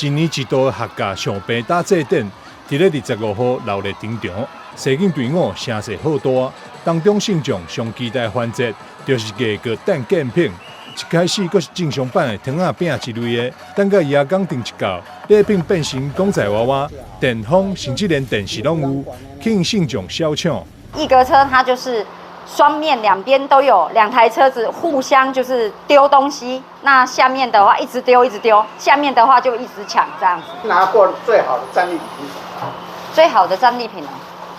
一年一度的客家上白擔祭典，佇咧25號熱鬧登場，踅進隊伍聲勢浩大。當中信眾上期待環節，就是藝閣擲獻品。一開始閣是正常版的糖仔餅之類的，等到爺公定一到，禮品變成公仔娃娃、電風，甚至連電視攏有，吸引信眾小搶。藝閣車它就是雙面兩邊都有兩台車子互相就是丟東西，那下面的話一直丟一直丟，下面的話就一直搶這樣子。拿過最好的戰利品是什麼？最好的戰利品哦，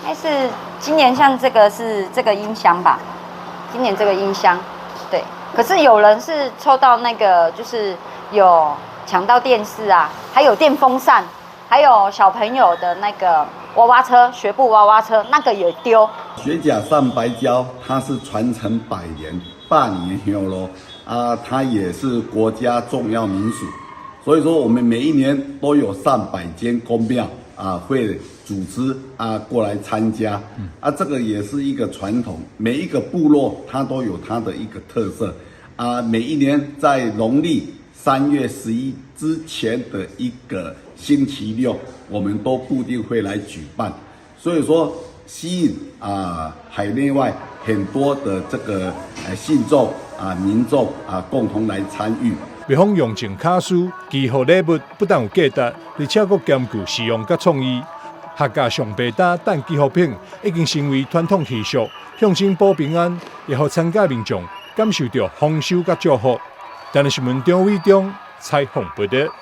應該是今年像這個是這個音箱吧，今年這個音箱，對。可是有人是抽到那個，就是有搶到電視啊，還有電風扇，還有小朋友的那個娃娃車，學步娃娃車，那個也丟。學甲上白澆，它是傳承百年、百年香爐啊，它也是國家重要民俗，所以說我們每一年都有上百間宮廟啊會組織啊過來參加，啊，這個也是一個傳統，每一個部落它都有它的一個特色，啊，每一年在農曆3月11之前的一個星期六，我們都固定會來舉辦，所以說吸引啊海內外很多的這個信眾啊民眾啊共同來參與。廟方用盡巧思，祈福禮物不但有價值，而且閣兼具實用佮創意。客家上白擔擲祈福品已經成為傳統習俗，象徵保平安，也予參加民眾感受著豐收佮祝福。台視新聞張偉中採訪報導。